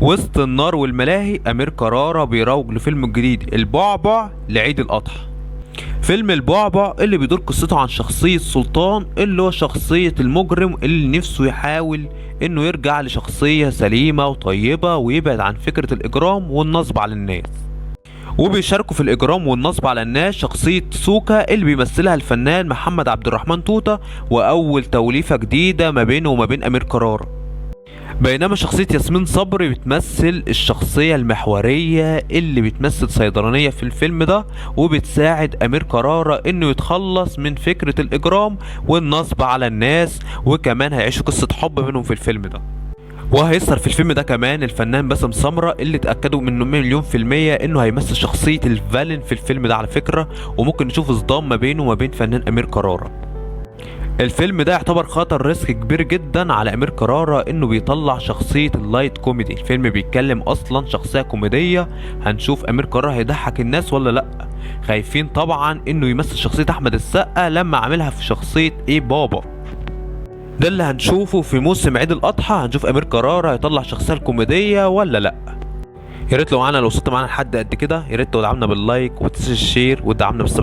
وسط النار والملاهي، أمير كرارة بيروج لفيلم الجديد البعبع لعيد الأضحى. فيلم البعبع اللي بيدور قصته عن شخصية سلطان، اللي هو شخصية المجرم اللي نفسه يحاول انه يرجع لشخصية سليمة وطيبة ويبعد عن فكرة الإجرام والنصب على الناس. وبيشاركوا في الإجرام والنصب على الناس شخصية سوكا اللي بيمثلها الفنان محمد عبد الرحمن توتة، وأول توليفة جديدة ما بينه وما بين أمير كرارة. بينما شخصية ياسمين صبري بتمثل الشخصية المحورية اللي بتمثل صيدلانية في الفيلم ده، وبتساعد أمير كرارة إنه يتخلص من فكرة الإجرام والنصب على الناس، وكمان هيعيشوا قصة حب منهم في الفيلم ده. وهيظهر في الفيلم ده كمان الفنان باسم سمرة اللي اتأكدوا منه 1,000,000% انه هيمثل شخصية ال villain في الفيلم ده على فكرة، وممكن نشوف صدام ما بينه وما بين فنان أمير كرارة. الفيلم ده يعتبر خطر risk كبير جدا على امير كرارة انه بيطلع شخصية ال light comedy. الفيلم بيتكلم اصلا شخصية كوميدية، هنشوف امير كرارة هيضحك الناس ولا لا. خايفين طبعا انه يمثل شخصية احمد السقا لما عاملها في شخصية ايه بابا. ده اللي هنشوفه في موسم عيد الاضحى، هنشوف امير كرارة هيطلع شخصية الكوميدية ولا لا. يا ريت لو معانا، لو وصلت معانا لحد قد كده يا ريت تدعمنا بال like وتنساش ال share وتدعمنا بال subscribe.